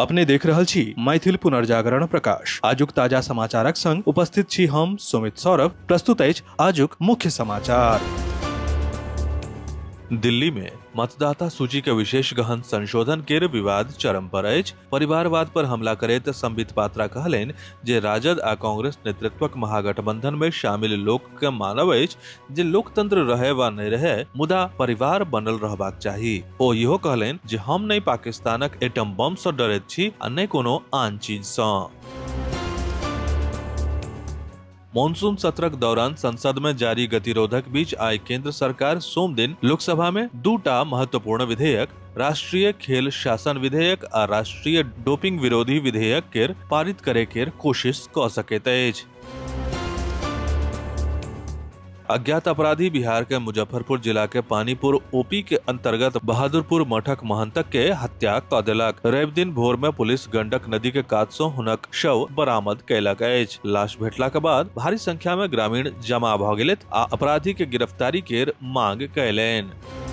अपने देख रहल छी मैथिल पुनर्जागरण प्रकाश। आजुक ताजा समाचारक संग उपस्थित छी हम सुमित सौरभ। प्रस्तुत अछि आजुक मुख्य समाचार। दिल्ली में मतदाता सूची के विशेष गहन संशोधन केर विवाद चरम पर अछि। परिवारवाद पर हमला करैत संबित पात्रा कहलनि जे राजद आ कांग्रेस नेतृत्वक महागठबंधन में शामिल लोक के मानब अछि जे लोकतंत्र रहे वा नहि रहे, मुदा परिवार बनल रहबाक चाही। ओ इहो कहलनि जे हम नहि पाकिस्तानक एटम बम सँ डरैत छी आ नहि कोनो आन चीज सँ। मानसून सत्रक दौरान संसद में जारी गतिरोधक बीच आइ केंद्र सरकार सोमदिन लोकसभा में दूटा महत्वपूर्ण विधेयक, राष्ट्रीय खेल शासन विधेयक आ राष्ट्रीय डोपिंग विरोधी विधेयक केर पारित करे केर कोशिश क सकैत अछि। अज्ञात अपराधी बिहार के मुजफ्फरपुर जिला के पानीपुर ओपी के अंतर्गत बहादुरपुर मठक महंतक के हत्या क देलक। रवि दिन भोर में पुलिस गंडक नदी के कात से हुनक शव बरामद कयलक अछि। लाश भेटला के बाद भारी संख्या में ग्रामीण जमा भ गेलथि आ अपराधी के गिरफ्तारी केर मांग कयलनि।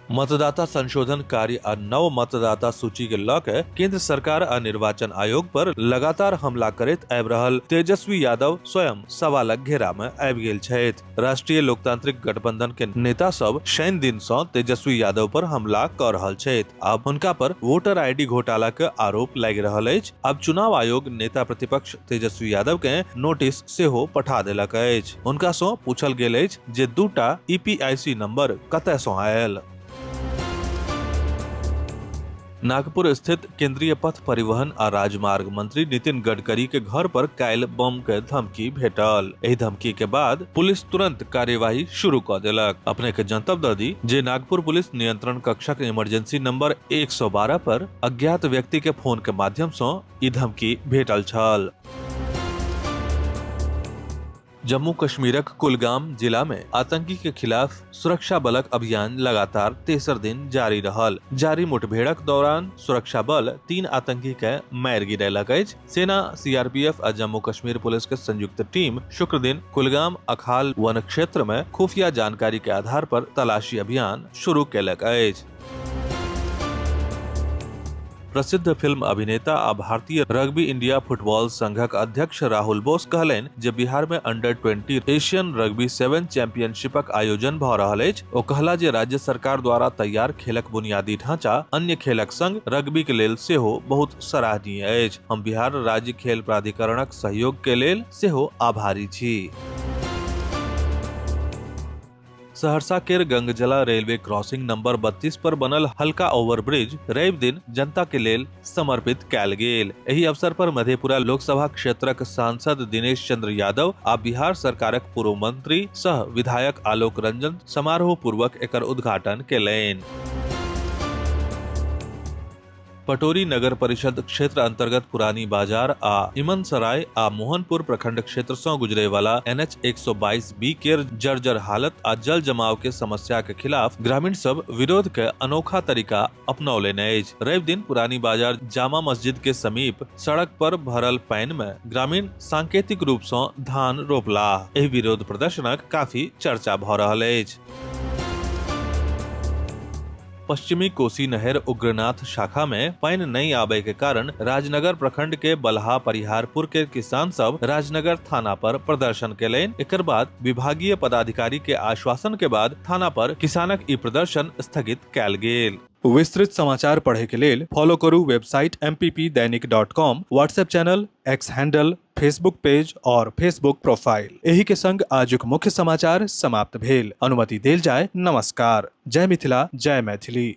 मतदाता संशोधन कार्य आ नव मतदाता सूची के लऽ के केंद्र सरकार आ निर्वाचन आयोग पर लगातार हमला करैत आबि रहल तेजस्वी यादव स्वयं सवालक घेरा में आबि गेल छथि। राष्ट्रीय लोकतांत्रिक गठबंधन के नेता सब शनि दिन सँ तेजस्वी यादव पर हमला कऽ रहल छथि। आब हुनका पर वोटर आईडी घोटाला के आरोप लागि रहल अछि। आब चुनाव आयोग नेता प्रतिपक्ष तेजस्वी यादव के नोटिस सेहो पठा देलक अछि। हुनका सँ पूछल गेल अछि जे दूटा ईपीआईसी नंबर कतय सँ आयल। नागपुर स्थित केंद्रीय पथ परिवहन आ राजमार्ग मंत्री नितिन गडकरी के घर पर काल्हि बम के धमकी भेटल। एहि धमकी के बाद पुलिस तुरंत कार्यवाही शुरू क देलक। अपने के जनतब द दी जे नागपुर पुलिस नियंत्रण कक्षक इमरजेंसी नंबर 112 पर अज्ञात व्यक्ति के फोन के माध्यम सँ ई धमकी भेटल छल। जम्मू कश्मीरक कुलगाम जिला में आतंकी के खिलाफ सुरक्षा बलक अभियान लगातार तेसर दिन जारी रहल। जारी मुठभेड़क दौरान सुरक्षा बल 3 आतंकी के मारि गिरेलक अछि। सेना, सीआरपीएफ आ जम्मू कश्मीर पुलिस के संयुक्त टीम शुक्र दिन कुलगाम अखाल वन क्षेत्र में खुफिया जानकारी के आधार पर तलाशी अभियान शुरू केलक अछि। प्रसिद्ध फिल्म अभिनेता आ भारतीय रग्बी इंडिया फुटबॉल संघक अध्यक्ष राहुल बोस कहलनि जे बिहार में अंडर 20 एशियन रग्बी 7 चैंपियनशिपक आयोजन भऽ रहल अछि। ओ कहला जे राज्य सरकार द्वारा तैयार खेलक बुनियादी ढांचा अन्य खेलक संग रग्बी के लेल सेहो बहुत सराहनीय अछि। हम बिहार राज्य खेल प्राधिकरणक सहयोग के लेल सेहो आभारी छी। सहरसा केर गंगजला रेलवे क्रॉसिंग नंबर 32 पर बनल हल्का ओवरब्रिज रवि दिन जनता के लेल समर्पित कयल गेल। एहि अवसर पर मधेपुरा लोकसभा क्षेत्रक सांसद दिनेश चंद्र यादव आ बिहार सरकारक पूर्व मंत्री सह विधायक आलोक रंजन समारोह पूर्वक एकर उद्घाटन केलनि। पटोरी नगर परिषद क्षेत्र अंतर्गत पुरानी बाजार आ इमनसराय आ मोहनपुर प्रखंड क्षेत्र सँ गुजरे वाला एनएच 122 बी केर जर्जर हालत आ जल जमाव के समस्या के खिलाफ ग्रामीण सब विरोध के अनोखा तरीका अपनौलनि अछि। रवि दिन पुरानी बाजार जामा मस्जिद के समीप सड़क पर भरल पानि में ग्रामीण सांकेतिक रूप सँ धान रोपलाह। एहि विरोध प्रदर्शनक काफी चर्चा भ रहल अछि। पश्चिमी कोसी नहर उग्रनाथ शाखा में पानि नहीं आबे के कारण राजनगर प्रखंड के बलहा परिहारपुर के किसान सब राजनगर थाना पर प्रदर्शन केलनि। एकर बाद विभागीय पदाधिकारी के आश्वासन के बाद थाना पर किसानक ई प्रदर्शन स्थगित कयल गेल। विस्तृत समाचार पढ़े के लेल फॉलो करू website mppdainik.com, WhatsApp channel, X handle, Facebook page और फेसबुक प्रोफाइल। एही के संग आजुक मुख्य समाचार समाप्त भेल। अनुमति देल जाय। नमस्कार। जय मिथिला, जय मैथिली।